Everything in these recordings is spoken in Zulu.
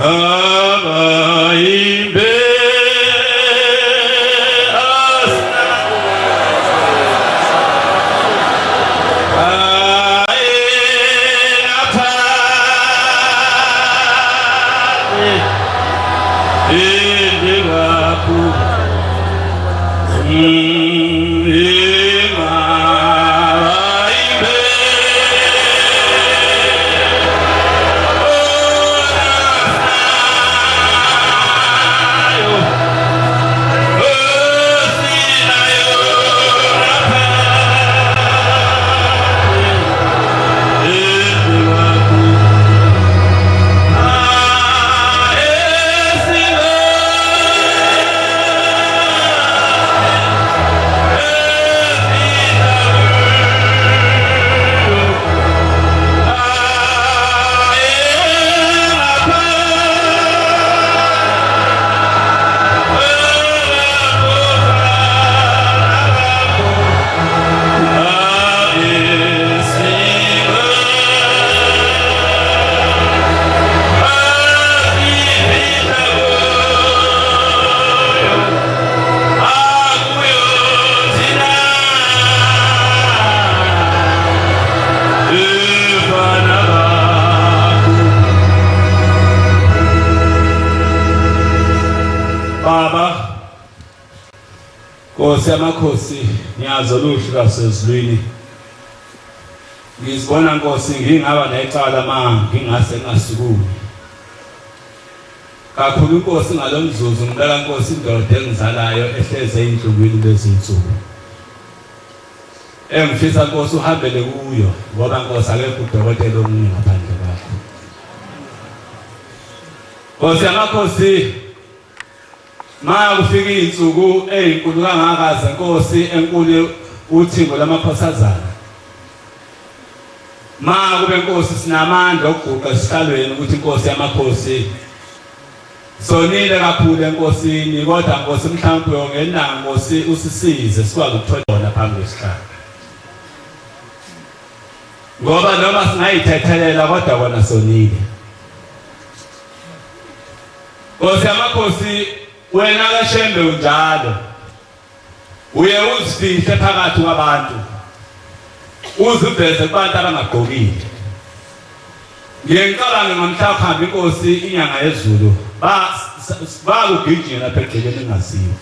Abayimbe Baba Nkosi yamakhosi ngiyazi oluhle lwasezulwini ngizibona Nkosi ngingaba necala ma ngingase ngasukumi kakhulu Nkosi ngalomzuzu ngibeka Nkosi indoda engizalayo ehleze eyinhlungwini lezinsuku Engifisa Nkosi uhambele kuyo ngoba Nkosi akekho udokotela omunye ngaphandle kwakho. Nkosi yamakhosi ma kufika izinsuku ezinkulu kangaka zenkosi enkulu uthingo lamakhosazana ma kube nkosi sinamandla okuguqa esihlalweni ukuthi inkosi yamakhosi Sonile kakhulu enkosini kodwa Nkosi mhlawumbe uyongenanga Nkosi usisize sikwazi ukuthola yona phambi kwesihlalo. Ngoba noma singayithethelela kodwa kona sonile. Nkosi yamakhosi wena kaShembe unjalo. Uye uzifihle phakathi kwabantu. Uziveze kubantu abangagqokile. Ngiye ngicabange ngomhla kuhamba inkosi inyanga yezulu bakugijima lapha egcekeni engaziwa.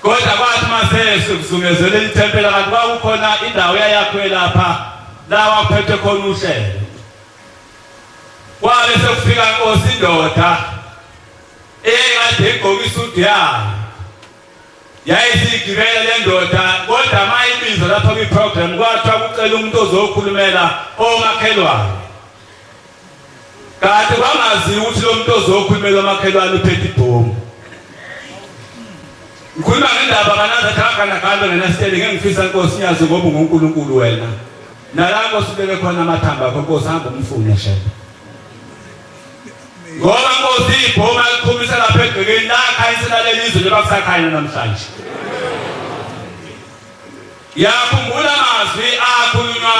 Kodwa kwathi mase sekuzungezele ithempeli kanti kwakukhona indawo yayakhiwe lapha la waphethe khona uhlelo. Kwabe sekufika inkosi indoda Eyayikade igqoke isudu yayo yayisigibele le ndoda kodwa uma ibizwa lapha kwi-program kwathiwa kucela umuntu ozokhulumela omakhelwane kanti kwangaziwa ukuthi lo muntu ozokhulumela omakhelwane uphethe ibhomu ngikhuluma ngendaba kanazathi aganagana ngenasitele ngeke ngifisa nkosi nyazi ngoba ungunkulunkulu wena nala nkosi ubeke khona amathambo akho nkosi hamba umfune shebe Ngoba Nkosi ibhoma liqhumisa lapha egcekeni lakhanyisela leli zwe njengoba kusakhanya namhlanje. Yakhumbula amazwi akhulunywa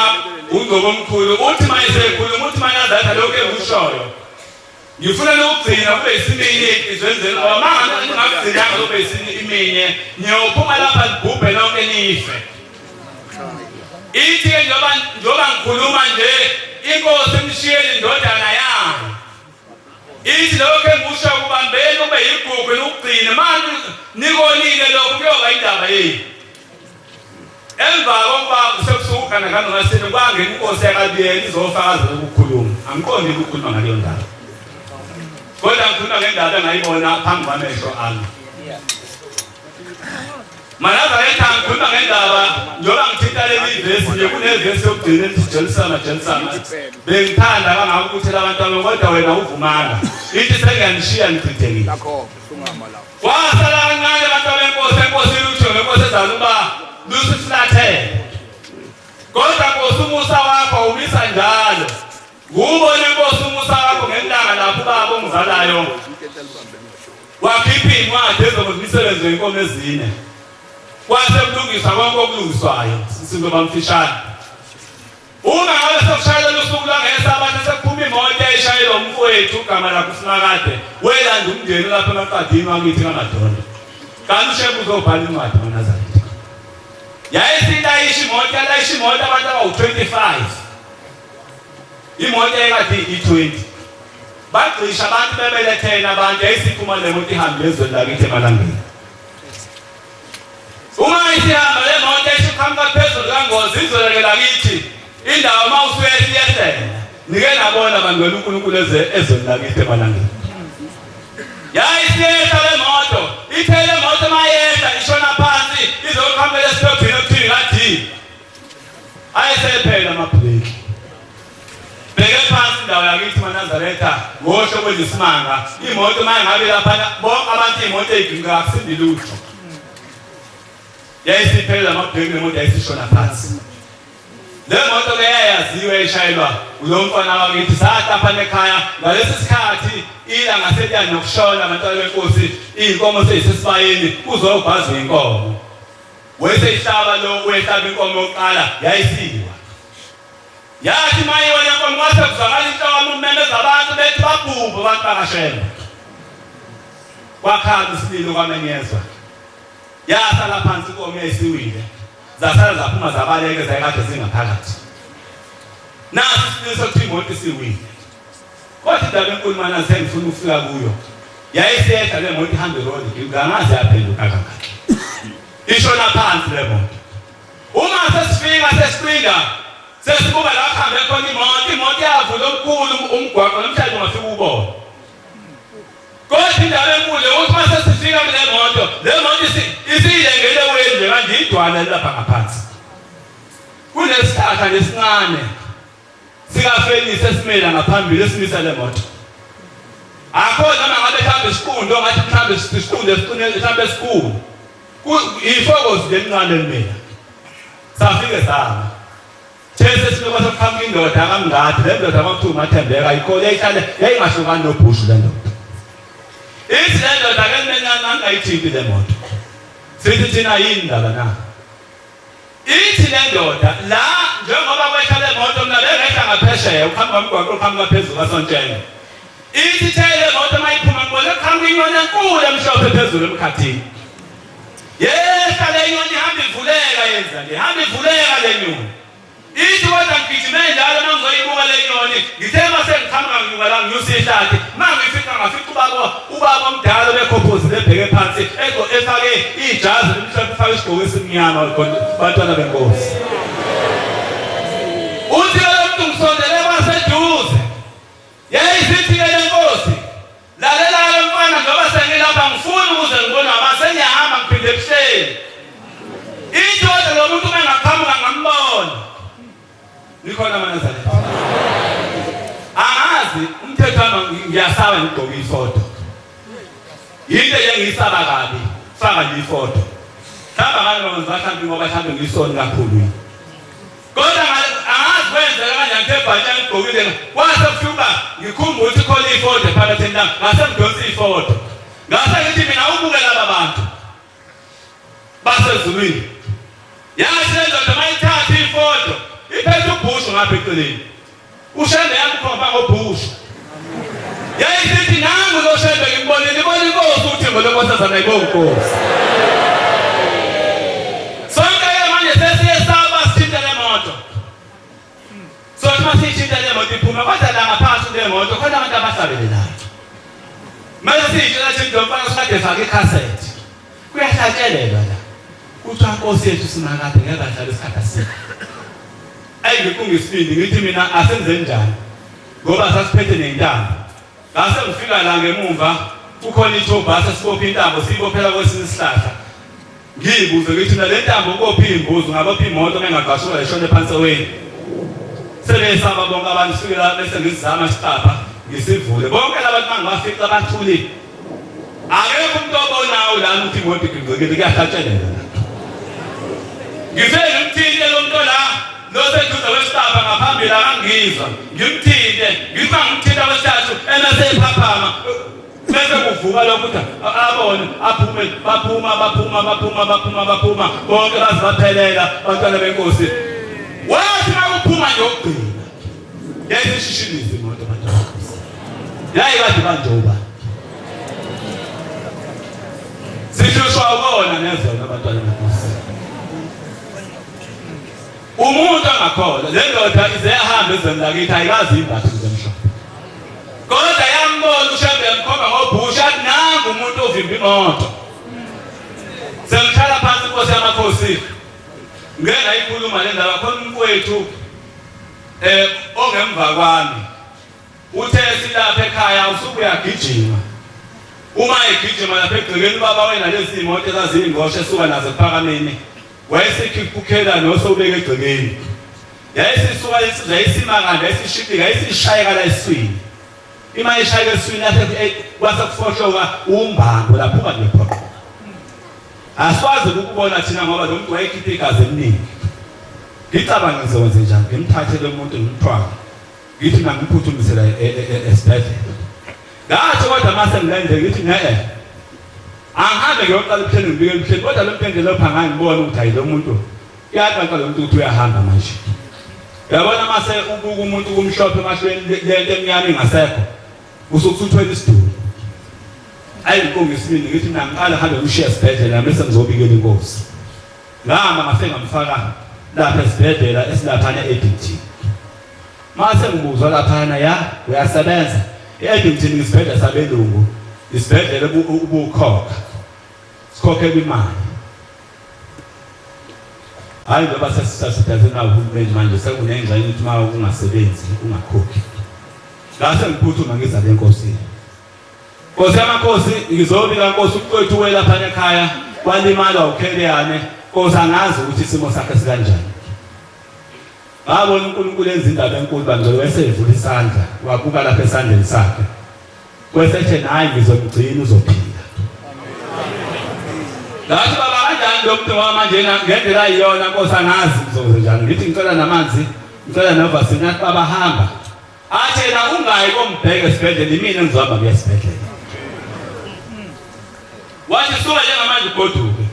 uNgcobo omkhulu uthi mayisekhuluma uthi manazatha lokhu engikushoyo. Ngifuna lokugcina kube isiminye enhliziyweni zenu ngoba uma ningakugcinanga kube iminye niyophuma lapha nibhubhe nonke nife. Ithi ke njengoba njengoba ngikhuluma nje inkosi imshiyele indodana yayo. Ithi lokho engikusho kubambeni ube yigugu nokugcina manje nikonile lokho kuyoba indaba yenu. Emva kokuba sekusuka ugana ngami ngasini kwangena inkosi yakabiyela izofakazela ukukhuluma. Angiqondi ukukhuluma ngaleyo ndaba. Kodwa ngikhuluma ngendaba engayibona phambi kwamehlo ami. Manazaretha ngikhuluma ngendaba njengoba ngithinta leli vesi nje kunevesi yokugcina ethi Jerusalema Jerusalema bengithanda kangaka ukuthela abantu bami kodwa wena uvumanga ithi sengiyanishiya nichithekile kwasala kancane abantu benkosi enkosi lutho ngenkosi ezayo ukuba lusifulathele kodwa nkosi umusa wakho umisa njalo Ngubone Nkosi umusa wakho ngelanga lapho ubaba ongizalayo wakhipha iy'ncwadi ezokwenza imisebenzi wenkomo ezine kwase kulungiswa konke okulungiswayo sizoba mfishane. Uma ngabe sekushayela usuku lwangesabatha sekuphuma imoto eyayishayelwa umfowethu igama lakhe uSimakade welanda umndeni lapha emaqadini wangithi kaMadondo. Kanti uShembe uzobhala incwadi maNazaretha. Yayisilayisha imoto yalayisha imoto abantu abawu-25. Imoto eyayikade iyi-20. Bagqisha abantu bebelethene abantu yayisiphuma le moto ihambe ezweni lakithi emalangeni. Uma isihamba le moto isiqhamuka phezulu kangozi izweleke lakithi indawo uma usuyehlela nike nabona bangcwele uNkulunkulu eze ezweni lakithi emalangeni. Yayisiyehla le moto ithe le moto mayehla ishona phansi izoqhamukela esitobhini okuthiwa ka-D. Ayesephela amabhreki. Bheke phansi indawo yakithi maNazaretha ngosho kwezisimanga imoto uma ngabe lapha bonke abantu imoto eyiginqa akusindi lutho. Yayisiphelele amabhreki nemoto yayisishona phansi. Le moto ke yayaziwe eshayelwa ulo mfana wakithi satapha ekhaya ngalesi sikhathi ilanga seliya nokushona abantwana benkosi iy'nkomo seyisesibayeni kuzogwazwa inkomo. Wayeseyihlaba lo wehlaba inkomo yokuqala yayisiwa. Yathi mayiwa le nkomo kwase kuzwakala inhloko umemeza abantu bethi babhubhe abantu bakashembe. Kwakhala isililo kwamenyezwa. Yasala phansi inkomo yayisiwile. Zasala zaphuma zabaleka zayikade zingaphakathi. Nasi isililo sokuthi imoto isiwile. Kodwa indaba enkulu mana sengifuna ukufika kuyo. Yayisehla le moto ihambe road ngangaze yaphenduka kangaki. Ishona phansi le moto. Uma sesifika sesiqinda sesibuka la kuhambe khona imoto, imoto yavula omkhulu umgwaqo namhlanje ungafika ubone. Kodwa indaba enkulu ukuthi uma sesifika kule moto, le moto isiyilengele wendle kanje idwala lapha ngaphansi. Kunesihlahla lesincane sikafenisi esimela ngaphambili esimisa le moto. Akho noma ngabe mhlawumbe isiqundo ngathi mhlawumbe isiqundo esiqine mhlawumbe esikhulu. Ifokozi lelincane limina. Safike sama. These sinuka sokuqhamuka indoda akamngadi le ndoda kwakuthiwa uMathembeka ikhole yayihlale yayingahlukani nobhushu le ndoda. Ithi le ndoda ke mina ngangayithinti le moto. Sithi thina yini ndaba na? Ithi le ndoda la njengoba kwehla le moto mina bengehla ngaphesheya uqhamuka umgwaqo uqhamuka phezulu kaSontshenge. Ithi ithe le moto mayiphuma ngibone kuqhamuka inyoni enkulu emhlophe phezulu emkhathini. Yehla le nyoni ihamba ivuleka yenza nje ihamba ivuleka le nyoni. Ithi kodwa ngigijime njalo uma ngizoyibuka le nyoni ngithe uma sengiqhamuka nginyuka la nginyusa ihlathi uma ngifica ngafica ubaba ubaba omdala obekhophozile ebheke phansi efake ijazi elimhlophe efake isigqoko esimnyama bantwana benkosi. Uthi lo muntu ngisondele kwaseduze Yayisithi-ke le nkosi, Lalela-ke mfana, njengoba sengilapha ngifuni ukuze ngibone ama sengiyahamba ngiphinde ebuhleni. Ithi kodwa lo muntu uma engaqhamuka ngambona. Nikhona maNazaretha? Angazi umthetho wami ngiyasaba ngigqoke ifoto. Yinto nje engiyisaba kabi, faka nje ifoto. Mhlawumbe abanye bangenza mhlawumbe ngoba mhlawumbe ngiyisoni kakhulu yini. Kodwa angazi kwenzeka kanjani kuthe bhantshi angigqokile kwase kufika uba ngikhumbula ukuthi khona ifodo ephaketheni lami ngase ngidonsa ifodo ngase ngithi mina ubuke laba bantu basezulwini yathi le ndoda mayithatha ifodo iphethe ubhushu ngapha eceleni ushembe yamkhomba ngobhushu yayisithi nangu lo shembe ngimbonile ibona inkosi uthimbo lenkosazana ibonga inkosi sonke-ke manje sesiyesaba sithinta le moto sothi uma siyithinta le moto iphume kodwa la ngaphansi kule moto khona abantu abahlabelelayo manje siyitshela thina lo mfana sikade efake ikhasethi kuyahlatshelelwa la kuthiwa nkosi yethu simakade ngeke adlale isikhathi asikho ayi ngiqunga isibindi ngithi mina asenze njani ngoba sasiphethe nentambo ngase ngifika la ngemumva kukhona ithobha sesibopha intambo siyibophela kwesinye isihlahla ngiyibuze ngithi mina le ntambo ubopha iy'mbuzi ungabopha imoto uma ingagqashuka ishone phansi eweni sebesaba bonke abantu sifike la bese ngizama isiqapha ngisivule bonke labantu mangibafica bathulile Akekho umuntu obonayo lana ukuthi imoto igingqikile kuyahlatshelelwa la. Ngifike ngimthinte lo muntu la lo seduze kwesitaba ngaphambili akangizwa. Ngimthinte, ngithi uma ngimthinta kwesithathu emese ephaphama bese kuvuka lokho ukuthi abone aphume baphuma baphuma baphuma baphuma baphuma bonke baze baphelela bantwana benkosi. Wathi. kuphuma nje okugcina yayisishishiniza imoto abantu yayikade manje uba sihlushwa ukona nezona abantwana benkosi. Umuntu angakholwa le ndoda ize yahambe ezweni lakithi ayikazi imbatho zemhlophe. Kodwa yambona uShembe yamkhomba ngobhusha athi nangu umuntu ovimba imoto. Sengihlala phansi inkosi yamakhosi. Ngeke ngayikhuluma le ndaba khona umfowethu eh ongemva kwami. Uthe silapha ekhaya usuke uyagijima. Uma egijima lapha egcekeni ubaba wena lezi imoto ezaziyingosha esuka nazo ekuphakameni. Wayesekhukhela nosowubeka egcekeni. Yayisisuka insizwa yayisima kanje yayisishipika yayisishayeka la esiswini. Ima ishayeka esiswini yase kwase kufohloka umbambo laphuma nje phoqo. Asikwazi ukubona thina ngoba lo muntu wayekhipha igazi eliningi. Ngicabanga ngizokwenze njani ngimthathe lo muntu ngimthwale. Ngithi mina ngimphuthumisela e, e, e, esibhedlela. Ngathi kodwa mase ngilende ngithi ngeke. Angihambe ngiyoqala ebuhleni ngibike ebuhleni kodwa lo muntu engelopha ngaye ngibona ukuthi hayi lo muntu uyacaca lo muntu ukuthi uyahamba manje. Uyabona mase ubuka umuntu kumhlophe emahlweni lento emnyama ingasekho. Usuke usuthwele isiduli. Ayi ngiqonga isibindi ngithi mina ngiqala hambe ngishiye esibhedlela bese ngizobikela inkosi. Ngahamba ngafike ngamfaka lapha esibhedlela esilaphana e-Addington. Mase ngibuzwa laphana ya uyasebenza. I-Addington isibhedlela sabelungu, isibhedlela ubukhokha. Sikhokhela imali. Hayi ngoba sesisasidaze na uhulumeni manje sekunengxenye ukuthi uma ungasebenzi ungakhokhi. Ngase ngiphuthuma ngiza le nkosini. Nkosi yamakhosi ngizobika nkosi umfowethu welapha ekhaya walimala ukheleyane nkosi angazi ukuthi isimo sakhe sikanjani. Ngabona uNkulunkulu enza indaba enkulu bangcwele wesevula isandla wabuka lapha esandleni sakhe. Kwesethe nayi ngizomgcina uzophila. Ngathi baba kanjani lo muntu ngoba manje ngendlela iyona nkosi angazi ngizokwenza njani. Ngithi ngicela namanzi ngicela novasini athi baba hamba. Athi yena ungayi kombheka esibhedlela imina engizohamba kuya esibhedlela. Wathi suka njengamanje ugoduke.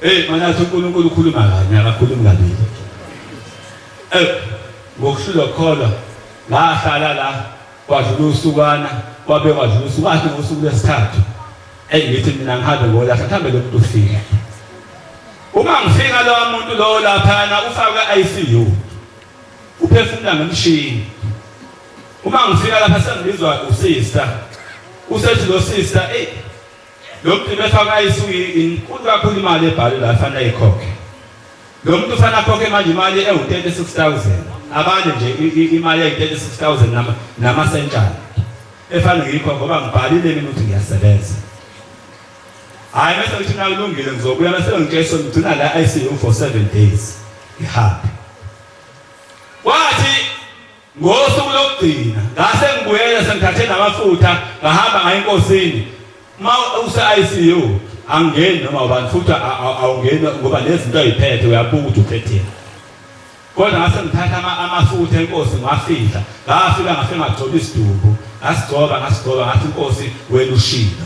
Hey mana athi uNkulunkulu ukhuluma kanye akakhulumi kabili. Eh ngokuhlulwa kukholwa ngahlala la kwadlula usukwana kwabe kwadlula usuku athi ngosuku lwesithathu eyi ngithi mina ngihambe ngolahla mhlawumbe lo muntu ufika uma ngifika lowa muntu lowo laphana ufakwe i-ICU uphefumula ngomshini uma ngifika lapha sengibizwa usister usethi lo sister eyi lo muntu befaka i-ICU inkulu kakhulu imali ebhalwe la fanele ayikhokhe lo muntu ufanele akhokhe manje imali ewu-36000 abale nje imali eyi-36000 namasentshana efanele ngiyikhokhe ngoba ngibhalile mina ukuthi ngiyasebenza hhayi bese ngithi mina kulungile ngizobuya bese ngitshela ngigcina la ICU for 7 days ngihambe Kwathi ngosuku lokugcina ngase ngibuyele sengithathe namafutha ngahamba ngaye enkosini. Uma use-ICU angeni noma ubani futhi awungeni ngoba nezinto ayiphethe uyabuka ukuthi uphetheni. Kodwa ngase ngithatha amafutha enkosi ngwafihla ngafika ngafike ngagcoba isidumbu ngasigcoba ngasigcoba ngathi inkosi wena ushilo.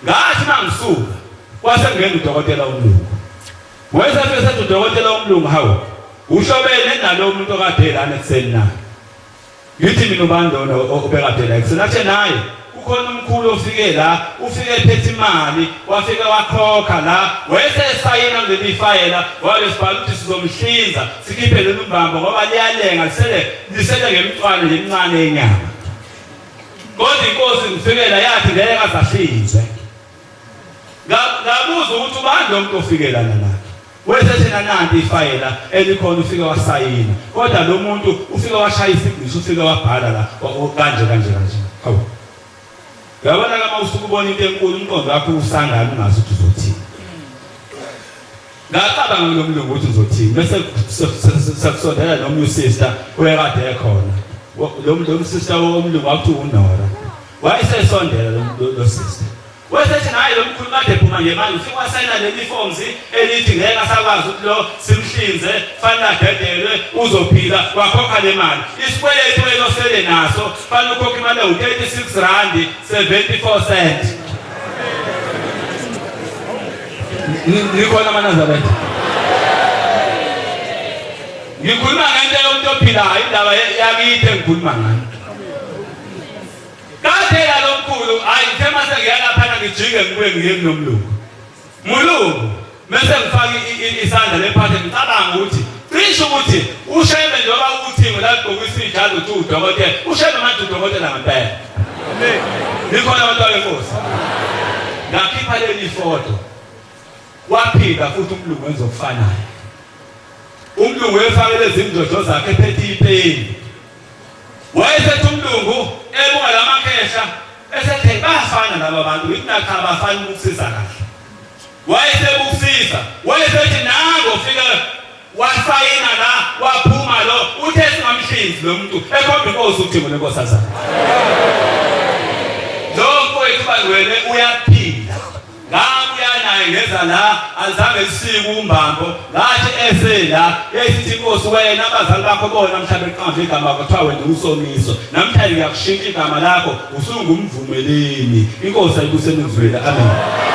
Ngathi mangisuka kwase kungena udokotela umlungu. Wayesefike sethi udokotela womlungu hawu uhlobene nalo muntu okade lana ekuseni na. Ngithi mina ubani lona obekade la ekuseni athe naye kukhona umkhulu ofike la ufike ephethe imali wafike wakhokha la wayesesayina kuleli fayela wabe sibhala ukuthi sizomhlinza sikhiphe lolu mbambo ngoba liyalenga lisele lisele ngemicwane nje emncane yenyama kodwa inkosi ngifikela yathi ngeke azahlinzwe Ngabuza ukuthi ubani lo muntu ofike lana nakhe. Wesethena nanti ifayela elikhona ufike wasayina. Kodwa lo muntu ufike washaya isignature ufike wabhala la kanje kanje kanje. Hawu. Uyabona kama usuke ubona into enkulu umqondo wakho usangana ungazi ukuthi uzothini. Ngacabanga lo mlungu ukuthi uzothini bese sekusondela nomunye usister oyekade ekhona. Lo sister womlungu wakuthiwa uNora. Wayesesondela lo sister. Wesethi naye lo mkhulu kade ephuma ngemali ufike wasayina leli forms elithi ngeke asakwazi ukuthi lo simhlinze fanele adedelwe uzophila wakhokha le mali. Isikweletu wena osele naso fanele ukhokhe imali ewu-36 rand 74 cent. Nikhona amaNazaretha? Ngikhuluma ngento yomuntu ophilayo, indaba yakithi engikhuluma ngayo. Kade la lomkhulu, hayi ngithe mase ngiya laphana ngijike ngibuye ngiye kunomlungu. Mulungu mese ngifaka isandla lephathe ngicabanga ukuthi cishe ukuthi ushembe njengoba ukuthi ngilagqoka isijazi uthi udokotela ushembe manje udokotela ngempela. Amen. Nikhona abantu benkosi. Ngakhipha leli foto. Waphinda futhi umlungu wenza okufanayo. Umlungu wefake lezi njojo zakhe ephethe ipeni. Wayesethi umlungu ebuka lamakhehla esethe bayafana laba bantu ngithi nakha abafani ukusiza kahle. Wayesebukusiza, wayesethi nango fika wasayina la waphuma lo uthe singamhlinzi lo muntu ekhomba inkosi uThingo lenkosazana. Lo mfowethu bangcwele uyaphila. Ngabuya naye ngeza la alizange lisike umbambo ngathi esela yayisithi inkosi wena abazali bakho bona mhla beqamba igama kwathiwa wena usomiso namhlanje ngiyakushintsha igama lakho usungumvumeleni inkosi ayibuse emizweni amen.